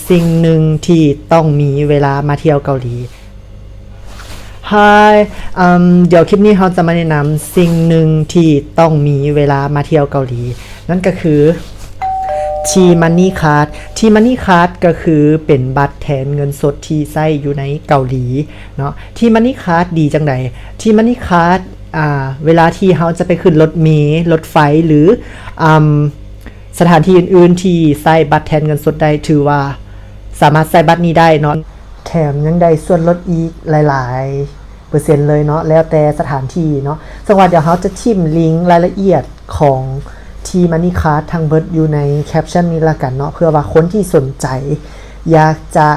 ສິ່ງໜຶ່ງທີ່ຕ້ອງມີເວລາມາທ່ຽວເກົາຫຼີ. Hi, ອາ ດຽວຄລິບນີ້ເຮົາຈະມາແນະນຳສິ່ງໜຶ່ງທີ່ຕ້ອງມີເວລາມາທ່ຽວເກົາຫຼີ ນັ້ນກໍຄື T-Money Card. T-Money Card ກໍຄືເປັນບັດແທນເງິນສົດທີ່ໃຊ້ຢູ່ໃນເກົາຫຼີເນາະ. T-Money Card ດີຈັ່ງໃດ? T-Money Card ອາ ເວລາທີ່ເຮົາຈະໄປຂຶ້ນລົດເມ, ລົດໄຟ ຫຼື ອາ ສະຖານທີ່ອື່ນໆທີ່ໃຊ້ບັດແທນເງິນສົດໄດ້ ຖືວ່າສາມາດໃຊ້ບັດນີ້ໄດ້ເນາະ, ແຖມຍັງໄດ້ສ່ວນລົດອີກຫຼາຍໆເປີເຊັນເລີຍເນາະ ແລ້ວແຕ່ສະຖານທີ່ເນາະ. ເຊິ່ງວ່າດຽວເຮົາຈະຖິ້ມລິງລາຍລະອຽດຂອງ T-Money Card ທັງເບິດຢູ່ໃນ caption ນີ້ລະກັນເນາະ ເພື່ອວ່າຄົນທີ່ສົນໃຈຢາກຈະ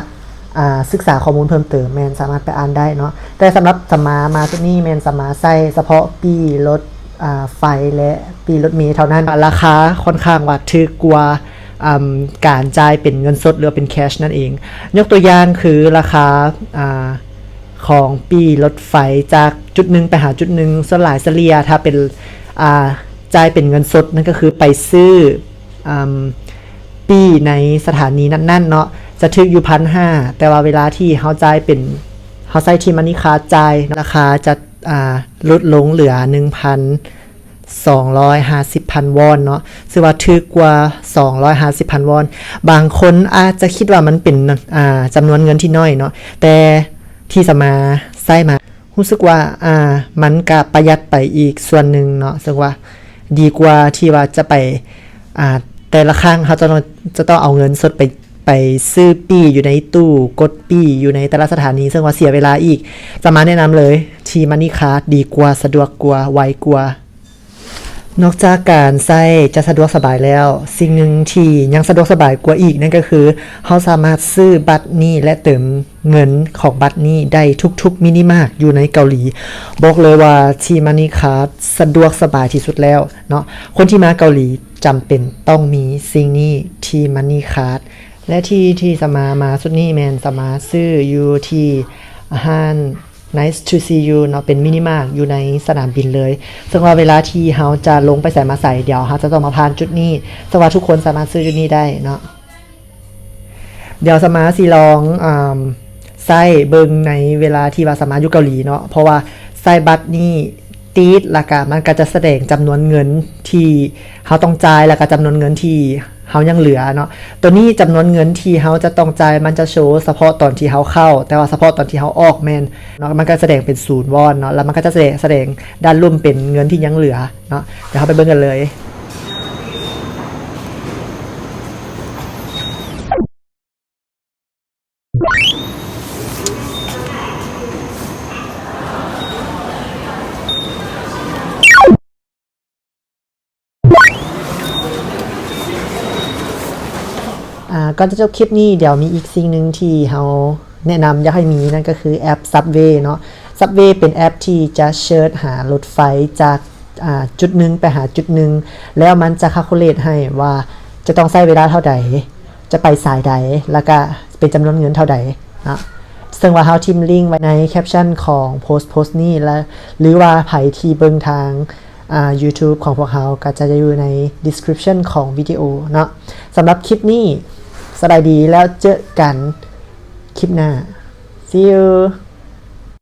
ອາ ສຶກສາຂໍ້ມູນເພີ່ມເຕີມ ແມ່ນສາມາດໄປອ່ານໄດ້ເນາະ. ແຕ່ສຳລັບສຳມາມາຊຸດນີ້ ແມ່ນສຳມາໃຊ້ສະເພາະປີ້ລົດ ອາ ໄຟ ແລະ ປີ້ລົດເມເທົ່ານັ້ນ. ລາຄາຂ້ອນຂ້າງວ່າຖືກກວ່າ ອາ ການຈ່າຍເປັນເງິນສົດ ຫຼືວ່າເປັນ cash ນັ້ນເອງ. ຍົກຕົວຢ່າງຄືລາຄາ ອາ ຂອງປີ້ລົດໄຟຈາກຈຸດໜຶ່ງໄປຫາຈຸດໜຶ່ງ ສ່ວນຫຼາຍສະເລ່ຍຖ້າເປັນ ອາ ຈ່າຍເປັນເງິນສົດ ນັ້ນກໍຄືໄປຊື້ ອາ ປີ້ໃນສະຖານນີນັ້ນໆເນາະ ຈະຖືກຢູ່ພັນຫ້າ ແຕ່ວ່າເວລາທີ່ເຮົາຈ່າຍເປັນ ເຮົາໃຊ້ T-Money Card ຈ່າຍ ລາຄາຈະ ອາ ຫຼຸດລົງເຫຼືອໜຶ່ງພັນສອງຮ້ອຍຫ້າສິບພັນວອນເນາະ ຖືວ່າຖືກກວ່າສອງຮ້ອຍຫ້າສິບພັນວອນ. ບາງຄົນອາດຈະຄິດວ່າມັນເປັນ ອາ ຈຳນວນເງິນທີ່ໜ້ອຍເນາະ ແຕ່ທີ່ສາມາໃຊ້ມາ ຮູ້ສຶກວ່າ ອາ ມັນກະປະຢັດໄປອີກສ່ວນໜຶ່ງເນາະ ເຊິ່ງວ່າດີກວ່າທີ່ວ່າຈະໄປ ອາ ແຕ່ລະຄັ້ງເຮົາຈະຕ້ອງ ຈະຕ້ອງເອົາເງິນສົດໄປ ໄປຊື້ປີ້ຢູ່ໃນຕູ້ ກົດປີ້ຢູ່ໃນແຕ່ລະສະຖານີ ເຊິ່ງວ່າເສຍເວລາອີກ. ສາມາດແນະນຳເລີຍ T-Money Card ດີກວ່າ ສະດວກກວ່າ ໄວກວ່າ. ນອກຈາກການໃຊ້ຈະສະດວກສະບາຍແລ້ວ, ສິ່ງໜຶ່ງທີ່ຍັງສະດວກສະບາຍກວ່າອີກນັ້ນກໍຄື ເຮົາສາມາດຊື້ບັດນີ້ ແລະ ເຕີມເງິນຂອງບັດນີ້ໄດ້ທຸກໆມິນິມາດຢູ່ໃນເກົາຫຼີ. ບອກເລີຍວ່າ T-Money Card ສະດວກສະບາຍທີ່ສຸດແລ້ວເນາະ. ຄົນທີ່ມາເກົາຫຼີຈຳເປັນຕ້ອງມີສິ່ງນີ້ T-Money Card ແລະ ທີ່ ທີ່ສາມາມາຊຸດນີ້ແມ່ນສາມາດຊື້ຢູ່ທີ່ຮ້ານ Nice to see you ເນາະ ເປັນມິນິມາດຢູ່ໃນສະໜາມບິນເລີຍ. ເຊິ່ງວ່າເວລາທີ່ເຮົາຈະລົງໄປໃສມາໃສ ດຽວເຮົາຈະຕ້ອງມາຜ່ານຈຸດນີ້ ເຊິ່ງວ່າທຸກຄົນສາມາດຊື້ຈຸດນີ້ໄດ້ເນາະ. ດຽວສາມາຊິລອງ ອາ ໃຊ້ເບິ່ງໃນເວລາທີ່ວ່າສາມາດຢູ່ເກົາຫຼີເນາະ ເພາະວ່າໃຊ້ບັດນີ້ຕິດ ແລ້ວກະມັນກະຈະສະແດງຈຳນວນເງິນທີ່ເຮົາຕ້ອງຈ່າຍ ແລ້ວກະຈຳນວນເງິນທີ່ ເຮົາຍັງເຫຼືອເນາະ. ໂຕນີ້ຈຳນວນເງິນທີ່ເຮົາຈະຕ້ອງຈ່າຍ ມັນຈະໂຊສະເພາະຕອນທີ່ເຮົາເຂົ້າ, ແຕ່ວ່າສະເພາະຕອນທີ່ເຮົາອອກແມ່ນເນາະ ມັນກະສະແດງເປັນສູນວອນເນາະ, ແລ້ວມັນກະຈະສະແດງ ສະແດງດ້ານລຸ່ມເປັນເງິນທີ່ຍັງເຫຼືອເນາະ. ດຽວເຮົາໄປເບິ່ງກັນເລີຍ. ອາ ກ່ອນຈະຈົບຄລິບນີ້ ດຽວມີອີກສິ່ງໜຶ່ງທີ່ເຮົາແນະນຳຢາກໃຫ້ມີ ນັ້ນກໍຄືແອັບ Subway ເນາະ. Subway ເປັນແອັບທີ່ຈະເສີດຫາລົດໄຟຈາກ ອາ ຈຸດໜຶ່ງໄປຫາຈຸດໜຶ່ງ ແລ້ວມັນຈະ calculate ໃຫ້ວ່າຈະຕ້ອງໃຊ້ເວລາເທົ່າໃດ ຈະໄປສາຍໃດ ແລ້ວກະເປັນຈຳນວນເງິນເທົ່າໃດເນາະ. ເຊິ່ງວ່າເຮົາຖິ້ມລິ້ງໄວ້ໃນ caption ຂອງໂພສ ໂພສນີ້ ແລະ ຫຼືວ່າໃຜທີ່ເບິ່ງທາງ ອາ YouTube ຂອງພວກເຮົາ ກໍຈະຢູ່ໃນ description ຂອງວິດີໂອເນາະ. ສຳລັບຄລິບນີ້ ສະບາຍດີ ແລ້ວເຈີກັນຄລິບໜ້າ. See you.